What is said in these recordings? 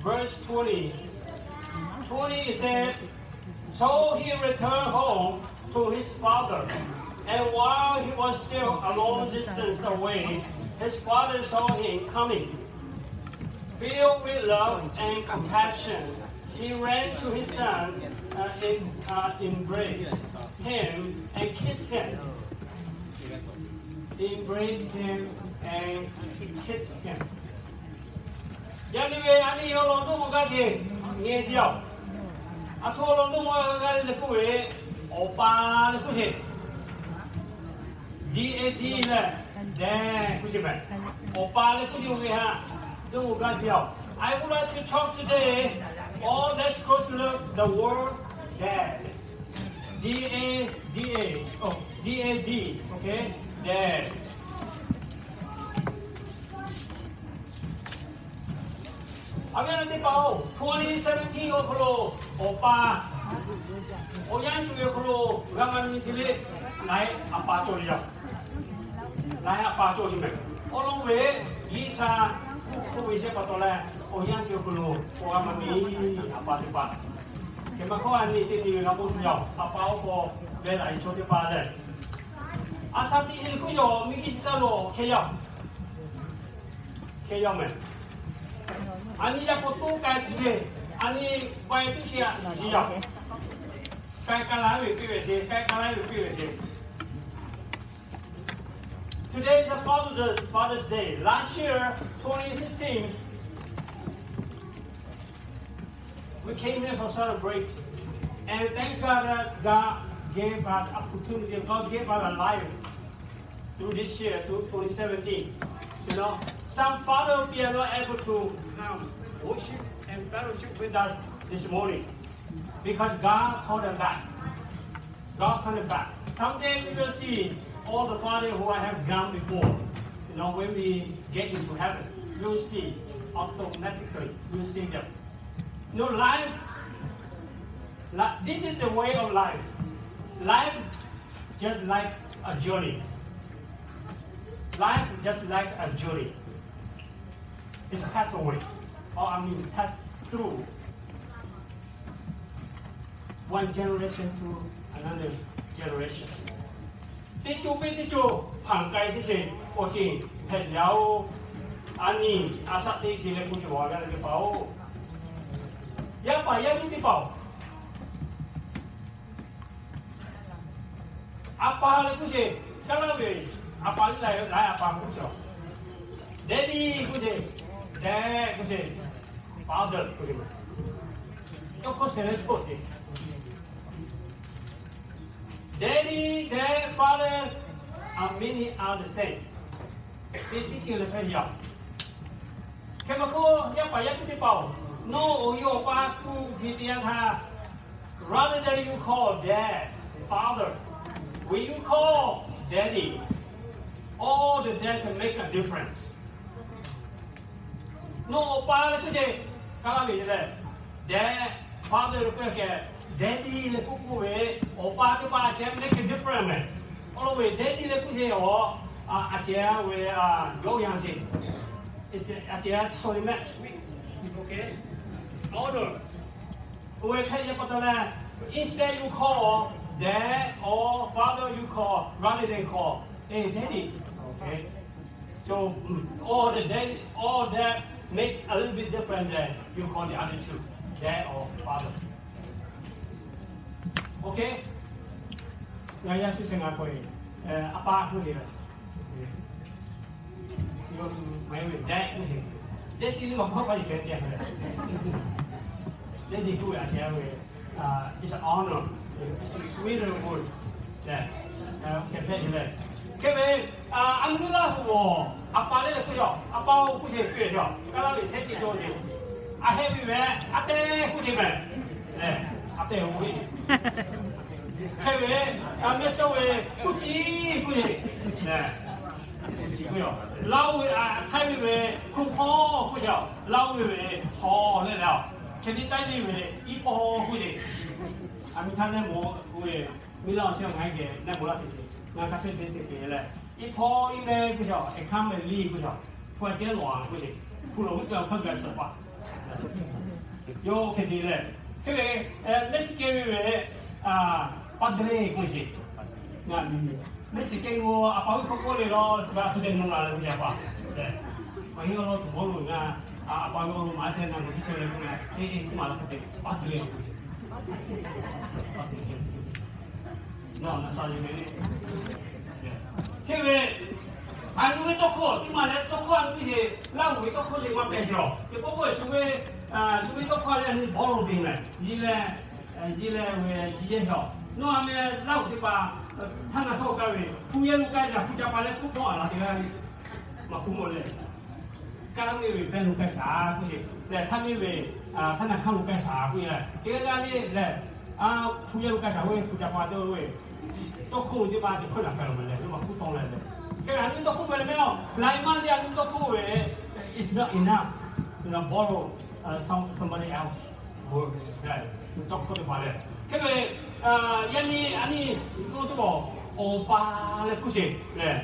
Verse twenty. Twenty, it said, "So he returned home to his father, and while he was still a long distance away, his father saw him coming. Filled with love and compassion, he ran to his son, uh, and, uh, embraced him and kissed him." Embraced him and kissed him. Yaꞈ nyi ve a nyi awˬ lawn dawˇ maw gaˇ ce, nyi ce yoˬ. Aˬ htoꞈ awˬ lawn dawˇ maw gaˇ le k'oˆ ve, awˬ pa le k'oˆ ce. D A D leh, dad k'oˆ ce mehˬ. Awˬ pa le k'oˆ ce ve htaꞈ dawˇ maw gaˇ ce yoˬ. I would like to talk today, or let's close the word dad. D A D A, oh, D A D, okay, dad. A ve teˇ hpaˍ-oˬ, twenty seventeen awˬ hk'aw lo awˬ pa, awˬ yanˇ chi ve awˬ hk'aw lo g'a maˇ nyi chi le, laiˉ a pa cawˬ le yaˇ. Laiˉ a pa cawˬ le mehˬ. Awˬ lawn ve, G'uiˬsha k'oˆ ve chehˇ pa taw leh, awˬ yanˇ chi awˬ hk'aw lo awˬ g'a maˇ nyi a pa teˇ hpaˍ. Hk'e maˇ hk'awˇ a nyi teˇ nyi ve g'a k'oˆ tuˬ yaˇ, a pa oˇ hk'aw ve laꞈ e chaw teˇ hpaˍ lehˬ, a shaˍ tiꞈ e k'oˆ yaˇ miˬguiˬ chi htaˇ lo hk'e yaˇ, hk'e yaˇ mehˬ. A nyi yaˇ k'o toˇ k'ai tuˬ ce, a nyi pai tuˬ ce a shuˍ ce yaˇ. K'ai k'ai la ve piˇ ve ce, k'ai k'ai la ve piˇ ve ce. Today is the Father's, Father's Day. Last year, twenty sixteen, we came here for celebrate. And thank God that God gave us opportunity, God gave us a life through this year, to twenty seventeen. You know, some father, we are not able to come worship and fellowship with us this morning because God called them back. God called them back. Someday we will see all the father who I have gone before. You know, when we get into heaven, we will see automatically, we will see them. You know, life, li-, this is the way of life. Life just like a journey. Life just like a journey. It pass away, or I mean, pass through one generation to another generation. Teˇ co piˇ teˇ co hpanˍ k'ai teˇ sheˍ k'awꞈ ceˬ hpehꞈ yaˇ-oˬ. A nyi a shaꞈ teˇ sheˍ leh k'oˆ ce a g'a le teˇ hpaˍ-oˬ, yaˇ paˍ yaˇ miˇ teˇ hpaˍ-oˬ, a pa leh k'oˆ ce, Kaˇlaˇ ve a pa leh laiˉ a pa k'oˆ ce, daddy k'oˆ ce, dad k'oˆ ce, father k'oˆ ce, yawˇ hkawˇ shehˍ leh k'oˆ ce. Daddy, dad, father, a meaning are the same. Teˇ teˇ ceuˬ leh hpehꞈ yaˇ. Hk'e maˇ k'oˆ, yaˇ paˍ yaˇ miˇ teˇ hpaˍ-oˬ, nawˬ awˬ yawˇ awˬ pa kuˬ hk'e te yanˇ htaˇ, rather than you call dad, father, when you call daddy, all the dads make a difference. Nawˬ awˬ pa leh k'oˆ ce, Kaˇlaˇ ve lehˬ, dad, father leh k'oˆ ce, daddy leh k'oˆ k'oˆ ve, awˬ pa teˇ hpaˍ a ceh make a difference mehˬ. Awˬ lawn ve daddy leh k'oˆ ce awˬ, a ceh ve, yawˇ yanˇ ce, a ceh sorry, next week, okay, order. Oˇ ve hpehꞈ yaˇ pa taw leh, instead you call dad or father, you call, rather than call, hey, daddy. Okay. So, mm, all the dad, all that make a little bit different than you call the other two, dad or father. Okay? Ngaˬ yaˇ shu ce ngaˬ k'oˆ e, a pa k'oˆ le, dad k'oˆ ce, dad k'oˆ le, dad k'oˆ ve a ceh ve, it's an honor, it's a sweeter word. Hk'e ve, a mvuhˇ miˬ Laˇ huˍ a pa leh leh k'oˆ yaˇ, a pa-oˬ k'oˆ ce k'oˆ ve yaˇ, Kaˇlaˇ ve shehˆ teˇ cawˇ ve, a heh ve mehˬ, a tehˬ k'oˆ ce mehˬ. A tehˬ-oˬ k'oˆ ve. Hk'e ve, a mehˇ cawˇ ve, k'oˆ ciˉ k'oˆ ce. K'oˆ ciˉ k'oˆ yaˇ. Laˇ oˇ ve a htaiˇ ve ve, hkuˇ hpawˇ k'oˆ ce. Laˇ oˇ ve ve hpawˇ leh leh, hk'e te taiˇ ve ve, iˉ hpawˇ k'oˆ ce. A miˬ htaˇ nehˇ maw k'oˆ ve, miˬ Laˇ awˬ shehˍ ngaˬ geh nehˇ maw laˇ te ce, ngaˬ hk'a shehˍ te te te leh, iˉ hpawˇ iˉ mehˇ k'oˆ ce, a hkaˇ mehˍ liˇ k'oˆ ce, hpu a cehˉ lawˬ a k'oˆ ce. Hk'aw lo ve hk'a gaˬ suhˍ paˍ yoˬ hk'e te leh, hk'e ve, Mexican ve ve, padre k'oˆ sheˍ. Ngaˬ miˬ Mexican k'o, a pa ve hk'aw k'oˆ le law, g'a htu te mvuh la leh ve a pa, maˇ heˆ awˬ lawn tuˬ mawˇ lo ngaˬ, a pa ve awˬ lawn maˇ chehˇ, ngaˬ gu tiˇ chehˇ ve k'oˆ leh, eˇ eˇ k'oˆ maˍ la hk'e te, padre k'oˆ sheˍ. Hk'e ve, a nu ve tawˇ hkawˇ tiˉ maˇ leh, tawˇ hkawˇ a nu ve, Laˇ huˍ ve tawˇ hkawˇ ve maˇ pehˬ cawˬ. Teˇ pawˆ k'oˆ ve, shu ve, shu ve tawˇ hkawˇ leh a nu bawˇ lo te meh, ji leh, ji leh ve ji yehˇ cawˬ. Nawˬ a meh Laˇ huˍ teˇ hpaˍ htaˇ na hkawˇ kaˇ ve, hpu yehˇ lo k'ai shaˍ, hpu ca pa leh k'oˆ tawˆ a la teˇ g'aˇ, maˇ k'oˆ mawˬ leh, kaˇ miˇ ve pehˇ lo k'ai shaˍ k'oˆ sheˍ leh, htaˇ miˇ ve htaˇ na hkawˇ lo k'ai shaˍ k'oˆ leh, teˇ g'aˇ g'aˇ le leh, hpu yehˇ lo k'ai shaˍ ve hpu ca pa te ve, tawˇ hkawˇ ve teˇ maˇ te hkawˇ na k'ai lo meh leh, maˇ k'oˆ tawˆ leh leh, hk'e a nu tawˇ hkawˇ ve le meh a, laiˉ maˇ le a nu tawˇ hkawˇ ve, it's not enough to borrow somebody else words, tawˇ hkawˇ teˇ hpaˍ leh. Hk'e ve, yaꞈ nyi a nyi k'oˆ teˇ pawˆ, awˬ pa leh k'oˆ sheˍ leh,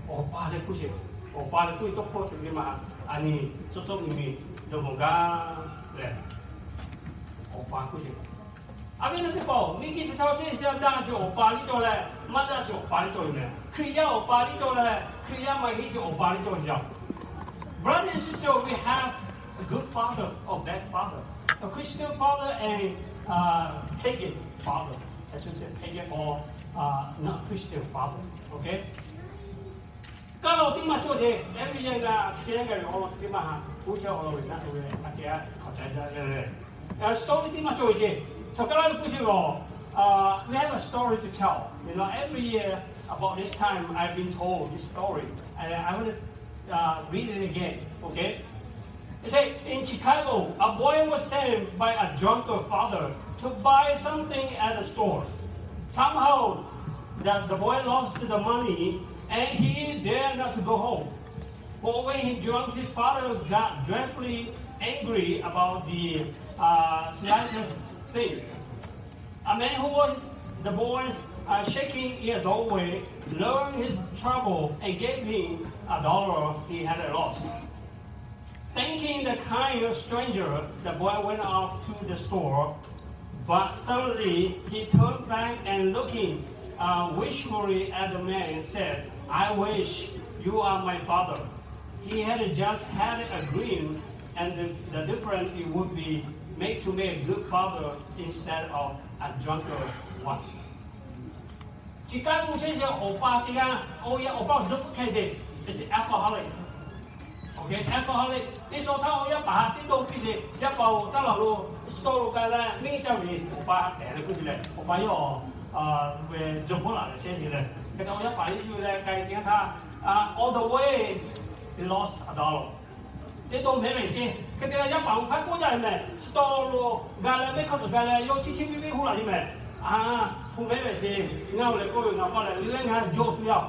awˬ pa leh k'oˆ sheˍ, awˬ pa leh k'oˆ ve tawˇ hkawˇ chi ve maˇ, a nyi cawˇ cawˇ miˬ miˬ jawˇ mawˬ gaˇ leh, awˬ pa k'oˆ sheˍ. A viˉ nyi teˇ hpaˍ-oˬ, miˬ guiˬ chi htaꞈ chehˇ sheˍ, daꞈ sheˍ awˬ pa liˇ cawˇ leh, maˇ daꞈ sheˍ awˬ pa liˇ cawˇ ve meh. Hkriꞈ yaˇ awˬ pa liˇ cawˇ leh, Hkriꞈ yaˇ maˇ heˆ sheˍ awˬ pa liˇ cawˇ ve yoˬ. Brother and sister, we have a good father or bad father, a Christian father and pagan father, I should say pagan or not Christian father, okay? Kaˇ law tiˉ maˇ cawˬ ce, every year ngaˬ hk'e gaˬ ve awˬ lawn teˇ maˇ ha, k'oˆ chehˇ awˬ lawn ve naˆ ve a kehˉ hk'aˬ ca jaˇ leh, story tiˉ maˇ cawˬ ve ce. Chaw kaˇ laˇ ve k'oˆ sheˍ lawˬ, we have a story to tell. You know, every year about this time, I've been told this story. And I want to read it again, okay? It said, in Chicago, a boy was sent by a drunken father to buy something at a store. Somehow, the, the boy lost the money and he dared not to go home. For when he drunk, his father got dreadfully angry about the uh, slightest thing. A man who was the boy's uh, shaking in a doorway learned his trouble and gave him a dollar he had lost. Thanking the kind stranger, the boy went off to the store, but suddenly he turned back and looking uh, wishfully at the man said, I wish you are my father. He had just had a dream and the, the difference it would be make to me a good father instead of a drunken one. Chi kaˇ lo chehˇ sheˍ awˬ pa teˇ g'aˇ, awˬ yaˇ awˬ pa awˬ zuhˆ hk'e te, it's alcoholic. Okay, alcoholic. Teˇ shawˍ htaˇ awˬ yaˇ paˍ teˇ to piˇ te, yaˇ paˍ-oˬ, taˇ laˬ lo, store lo k'ai leh neˇ caˇ ve awˬ pa hpehꞈ leh k'oˆ te leh, awˬ pa yawˇ ve jawˇ mawˇ laˬ leh chehˇ te leh, hk'e te awˬ yaˇ paˍ yeˇ yuˬ leh k'ai teˇ yanˇ htaˇ, on the way he lost a dollar. Teˇ to mehˉ ve ce. Hk'e te leh yaˇ paˍ-oˬ hk'a k'oˆ jaˇ ve meh, store lo ga leh mehˆ hk'aˇ suhˍ ga leh yawˇ chiˇ chiˇ piˇ piˇ hoˆ laˬ ce meh. A, hpu mehˉ ve ce. Ngaˬ-oˬ leh k'oˆ ve, ngaˬ pa lehˬ le le ngaˬ jawˇ tuˬ yaˇ,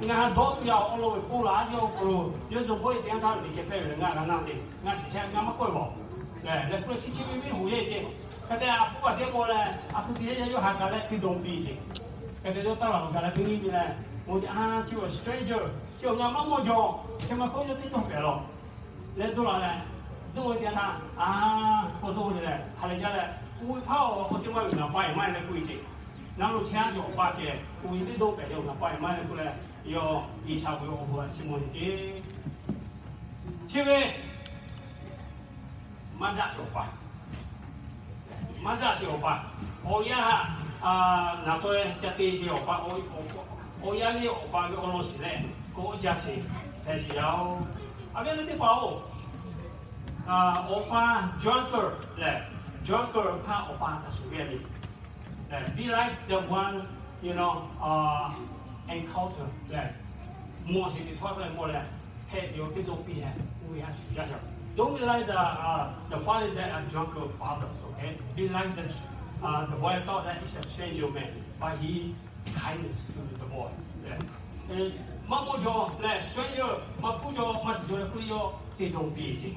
ngaˬ dawˇ tuˬ yaˇ awˬ lawn ve k'oˆ laˬ a ce awˬ hk'aw lo, yawˇ jawˇ hpawˇ e teˇ yanˇ htaˇ ve teꞈ kehˬ hpehˇ ve leh ngaˬ g'a na ve, ngaˬ shiˍ chehˇ ngaˬ maˇ k'oˆ ve baˬ. Leh k'oˆ leh chiˇ chiˇ piˇ piˇ hoꞈ yeˇ ce. Hk'e te a hpu kaꞈ teˇ k'o leh a htoꞈ te yaˇ yawˇ ha kaꞈ leh te dawˬ piˇ ce. Hk'e te yawˇ taˇ laˬ lo ga leh piˇ piˇ leh, a, chi awˬ stranger, chi awˬ ngaˬ maˇ mawˇ jaw, chi ma hk'oˆ yawˇ teˇ tawˇ pehˍ law. Leh dawˇ la leh, dawˇ ve teˇ yanˇ htaˇ, a, k'awꞈ dawˇ ve leh ha leh jaˇ leh, oˇ ve hpaˇ awˬ hk'aw ceh maˇ ve ngaˬ pa e maˇ e leh k'oˆ ve ce. Ngaˬ lo chehˇ a cawˬ awˬ pa kehˬ, oˇ ve teˇ dawˇ pehˍ ve ngaˬ pa e maˇ e leh k'oˆ leh, yawˇ G'uiˬsha ve awˬ bon a chiˇ mvuh ve ce. Chi ve maˇ daꞈ sheˍ awˬ pa, maˇ daꞈ sheˍ awˬ pa, awˬ yanˇ htaꞈ naˍ taweh ca te sheˍ awˬ pa, awˬ yanˇ le awˬ pa ve awˬ lawn shiˍ leh k'awꞈ jaˇ sheˍ hpehꞈ sheˍ yaˇ-oˬ. A viˉ nyi teˇ hpaˍ-oˬ, awˬ pa drunkard lehˬ, drunkard hpaˇ awˬ pa htaꞈ shuˍ ve le. Be like the one, you know, encounter lehˬ, mawˬ sheˍ teꞈ htawˇ leh mawˬ leh, hpehꞈ sheˍ awˬ teˇ dawˇ piˇ leh, oˇ ve htaꞈ shuˍ jaˇ sheˍ. Don't be like the the father that a drunken father, okay? Be like the the boy thought that is a stranger man, but he kindness to the boy. Maˇ mawˇ jaw leh stranger, maˇ hpuˇ jaw, maˇ shiˍ jaw leh hpuˇ jaw, teˇ dawˇ piˇ ce.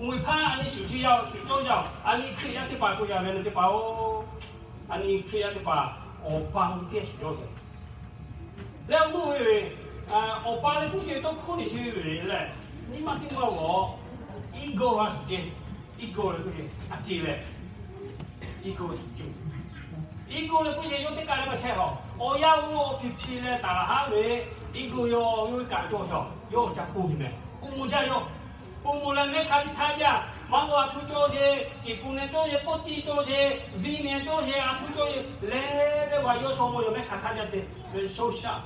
Oˇ ve hpaˇ a nyi shuˍ chi yaˇ-oˬ, shuˍ cawˇ yaˇ-oˬ, a nyi Hkriꞈ yaˇ teˇ hpaˍ k'oˆ yaˇ ve a nyi teˇ hpaˍ-oˬ, a nyi Hkriꞈ yaˇ teˇ hpaˍ, awˬ pa oˇ ve teˇ shuˍ cawˇ sheˍ. Leh awˬ nuˇ ve ve, awˬ pa leh k'oˆ sheˍ ve tawˇ hkawˇ ni sheˍ ve ve lehˬ, Nyi ma teˇ maˇ g'awˬ, ego a shuˍ ceˇ. Ego leh k'oˆ ve a ceˇ leh, ego shuˍ ceˇ. Ego leh k'oˆ ve yawˇ teˇ kaꞈ leh maˇ shehˍ hk'awꞈ, awˬ yanˇ oˇ lo awˬ hpiˍ hpiˍ leh taˍ laˬ haˉ ve, ego yawˇ yawˇ ve kaꞈ cawˬ shawˍ, yawˇ awˬ ca k'oˆ ve meh. K'oˆ moˍ jaˇ yawˇ, k'oˆ moˍ leh mehˆ hk'aˬ liˇ htaˇ jaˇ, maˇ lo a htu cawˇ sheˍ, ciˍ kuˬ neh cawˇ sheˍ, poˆ tiˇ cawˇ sheˍ, viˇ neh cawˇ sheˍ, a htu cawˇ sheˍ leh, leh g'a yawˇ shaw maw yaˬ mehˆ hk'aˬ htaˇ jaˇ te ve show sharp.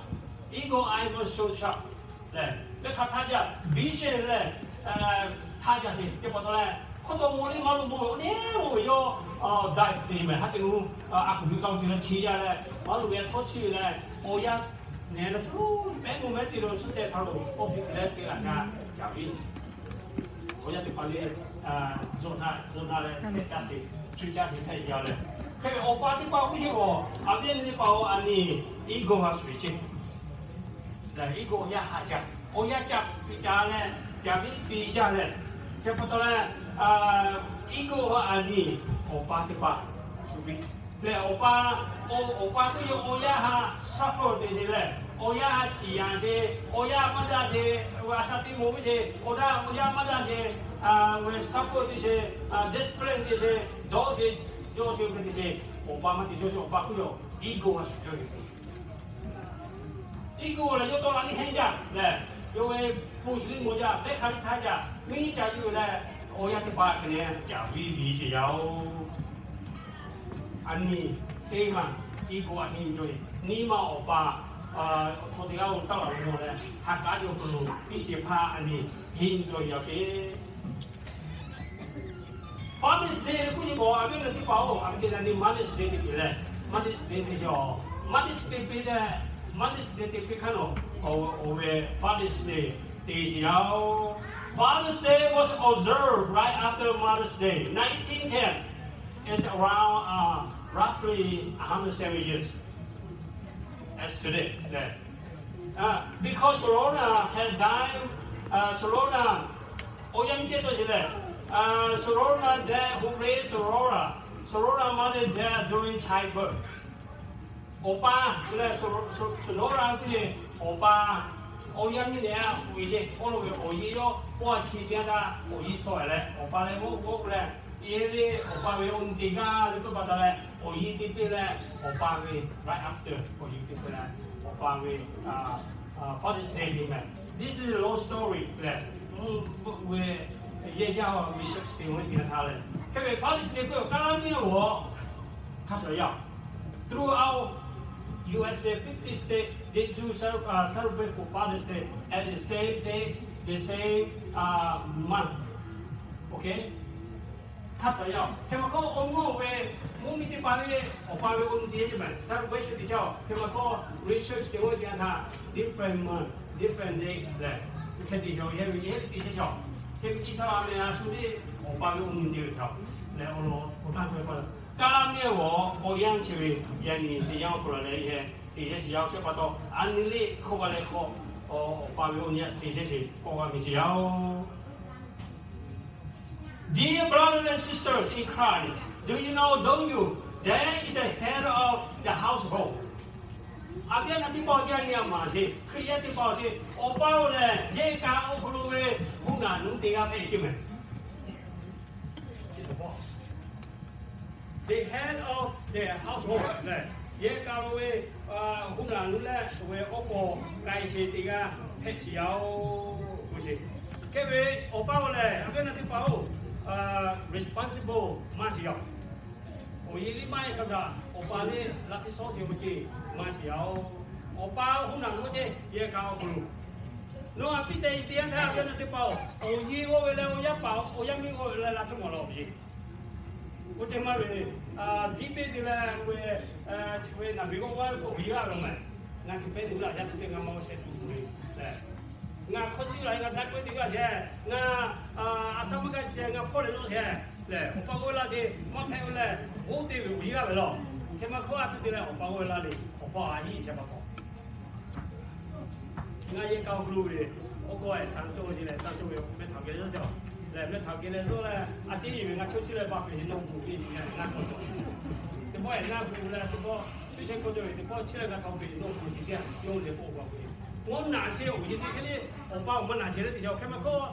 Ego, I was show sharp. Leh mehˆ hk'aˬ htaˇ jaˇ, vision leh htaˇ jaˇ te. Teˇ pa taw leh, hk'oˆ taw maw liˇ maˇ lo maw ve awˬ neˇ maw ve yawˇ dive te meh. Haˉ te lo a kuˬ ve kaˇ ve te leh chi yaˇ leh, maˇ lo ve htawˇ chi ve leh, awˬ yanˇ neh leh, pehˉ mvuhˇ mehˉ te lo suhˉ ceh htaˇ lo awˬ hpiˍ hpiˍ leh te laˬ g'a caˍ ve. Awˬ yanˇ teˇ hpaˍ leh, zuhꞈ htaˇ zuhꞈ htaˇ leh hpehꞈ caˇ sheˍ, co caˇ sheˍ hpehꞈ yaˇ leh, hk'e ve awˬ pa teˇ hpaˍ k'oˆ sheˍ k'o, a viˉ nyi teˇ hpaˍ-oˬ, a nyi ego g'a shuˍ ve ceˇ. Leh ego awˬ yanˇ haꞈ caˇ, awˬ yanˇ caˇ piˇ caˇ leh, caˍ viˉ piˇ caˇ leh, chi pa taw leh, ego a nyi awˬ pa teˇ hpaˍ shuˍ piˇ leh, awˬ pa, awˬ pa teˇ yawˇ awˬ yanˇ haꞈ suffer te sheˍ leh, awˬ yanˇ haꞈ ciˍ yanˍ sheˍ, awˬ yanˇ maˇ daꞈ sheˍ, a sha teˇ moˍ ve sheˍ, awˬ daꞈ awˬ yanˇ maˇ daꞈ sheˍ, ve suffer te sheˍ, discipline te sheˍ, dawˇ sheˍ, yawˇ sheˍ ve te sheˍ, awˬ pa maˇ te cawˇ sheˍ, awˬ pa k'oˆ ve ego a shuˍ cawˇ ve Ego leh yawˇ tawˇ la liˇ hehnˇ jaˇ leh, yawˇ ve bon shiˍ liˇ maw jaˇ, mehˆ hk'aˬ liˇ htaˇ jaˇ, miˇ caˇ yuˬ leh, awˬ yanˇ teˇ hpaˍ hk'e leh caˍ viˉ viˉ sheˍ yaˇ-oˬ. A nyi teˇ maˬ ego a henˇ cawˇ ve, nyi ma awˬ pa chaw teˇ g'aˇ lo taˇ laˬ ve maw leh, ha k'aˉ chi awˬ hk'aw lo piˇ sheˍ hpaˇ a nyi henˇ cawˇ ve yaˇ hk'e Father's Day leh k'oˆ ve k'o, a viˉ nyi teˇ hpaˍ-oˬ, a viˉ nyi Mother's Day te piˇ leh, Mother's Day te yaˇ-oˬ, Mother's Day piˇ leh, Mother's Day te piˇ hk'aˇ nawˬ, awˬ ve Father's Day te sheˍ yaˇ-oˬ. Father's Day was observed right after Mother's Day, nineteen ten. It's around, uh, roughly a hundred seven years as today. Because Sorona had died, Sorona awˬ yanˇ miˇ kehˉ cawˇ sheˍ leh, Sorona dad who raised Sorona, Sorona mother died during childbirth. Awˬ pa leh Sorona k'oˆ ve, awˬ pa awˬ yanˇ miˇ leh a hu ve ceˇ, awˬ lawn ve awˬ yeˇ yawˇ paw a chi teˇ g'aˇ htaˇ awˬ yeˇ shawˍ leh, awˬ pa leh g'awˇ k'oˆ leh, yehˇ ve awˬ pa ve awˬ nyi teˇ g'aˇ leh teˇ pa taw leh, awˬ yeˇ te piˇ leh, awˬ pa ve right after awˬ yeˇ te piˇ leh, awˬ pa ve Father's Day te meh. This is a long story leh, mvuhˇ ve yehˇ jaˇ research teˇ g'aˇ htaˇ leh, hk'e ve Father's Day k'oˆ ve awˬ kaˇ laˇ miˇ-oˬ, hk'a shuˍ yaˇ throughout U S A, fifty states, they do cel- uh, celebrate for Father's Day at the same day, the same uh, month. Okay? Hk'a shuˍ yaˇ, hk'e ma hk'oˆ awˬ mvuhˇ ve mvuhˇ miˬ teˇ hpaˍ ve awˬ pa ve awˬ nyi teˇ g'aˇ ceh meh, celebration teˇ g'aˇ, hk'e ma hk'oˆ research teˇ g'aˇ ceh htaˇ, different month, different day leh, hk'e te cawˬ, yehˇ ve yehˇ te cawˬ, hk'e ve Iˉsaˍreˍlaˆ meh a shu ve awˬ pa ve awˬ nyi teˇ g'aˇ cawˬ leh, awˬ lawn awˬ htaˇ cawˬ ve pa taw, kaˇ laˇ miˇ-oˬ, awˬ yanˇ chi ve yaꞈ nyi teˇ yanˇ awˬ hk'aw lo leh yehˇ te yehˇ sheˍ yaˇ-oˬ. Hk'e pa taw, a nyi le hk'oˆ g'a leh hk'aw, awˬ pa ve awˬ nyi teˇ g'aˇ ceh sheˍ k'awꞈ g'a miˬ sheˍ yaˇ-oˬ. Dear brothers and sisters in Christ, do you know, don't you, dad is the head of the household? A viˉ nyi teˇ hpaˍ-oˬ, yaˇ nyi a maˍ sheˍ, Hkriꞈ yaˇ teˇ hpaˍ-oˬ, awˬ pa-oˬ lehˬ, yehˇ kaꞈ awˬ hk'aw lo ve hoˆ naˬ nuˇ teˇ g'aˇ hpehꞈ ve ceˇ meh. The head of the household lehˬ, yehˇ kaꞈ lo ve hoˆ naˬ nuˇ leh ve awˬ pa k'ai sheˍ teˇ g'aˇ hpehꞈ sheˍ yaˇ-oˬ k'oˆ sheˍ. Hk'e ve awˬ pa-oˬ lehˬ, a viˉ nyi teˇ hpaˍ-oˬ, responsible maˇ sheˍ yaˇ-oˬ. Awˬ yeˇ liˇ maˇ heˆ hk'a gaˬ, awˬ pa lehˬ laꞈ piˇ shawˉ sheˍ ve ceˇ maˇ sheˍ yaˇ-oˬ. Awˬ pa hoˆ naˬ nuˇ ceˇ yehˇ kaꞈ awˬ hk'aw lo Nawˬ a piˇ te teˇ yanˇ htaˇ, a viˉ nyi teˇ hpaˍ-oˬ, awˬ yeˇ g'awˇ ve leh awˬ yaˇ paˍ awˬ yaˇ miˇ g'awˇ ve leh laꞈ shawˉ mawˬ la-oˬ ve ceˇ. Oˇ teˇ maˇ ve, diˇ peˆ te leh ve, ve naˬ miˬ g'awˇ g'awˇ ve k'o awˬ yeˇ g'aˇ ve meh. Ngaˬ hk'e pehˉ te laˬ yaˇ teˇ ngaˬ ma awˬ shehˍ tuˬ ve lehˬ, ngaˬ hk'awˇ shiˍ la ngaˬ daꞈ k'oˆ ve teˇ g'aˇ sheˍ, ngaˬ a shaˉ maˇ gaˇ ceh ngaˬ hpawˇ leh lawˇ sheˍ lehˬ, awˬ pa g'awˇ ve laˇ sheˍ maˇ hpehꞈ ve lehˬ, g'oˇ te ve awˬ yeˇ g'aˇ ve lawˬ. Hk'e ma hk'oˆ a tuˬ te leh awˬ pa g'awˇ ve laˇ le, awˬ pa a hiˉ sheˍ pa taw Ngaˬ yehˇ kaꞈ awˬ hk'aw lo ve, awˬ kawˇ-e shaˉ cawˇ ve leh shaˉ cawˇ ve mehˆ htaꞈ geh leh zuhˆ leh, mehˆ htaꞈ geh leh zuhˆ leh, a ciˉ ve ngaˬ chaw chi leh ba hpeꞈ nawˬ hui ve ngaˬ na k'awꞈ cawˬ. Teˇ pawˆ-e na gu leh teˇ pawˆ, chi shehˆ k'awꞈ cawˬ ve teˇ pawˆ chi leh ngaˬ htaꞈ hpeꞈ nawˬ hui chi teˇ g'aˇ yawˇ leh k'oˆ g'a ve, ngaˬ naˬ sheˍ awˬ yeˇ teˇ hk'e le, awˬ pa awˬ ma naˬ sheˍ leh teˇ cawˬ hk'e ma hk'oˆ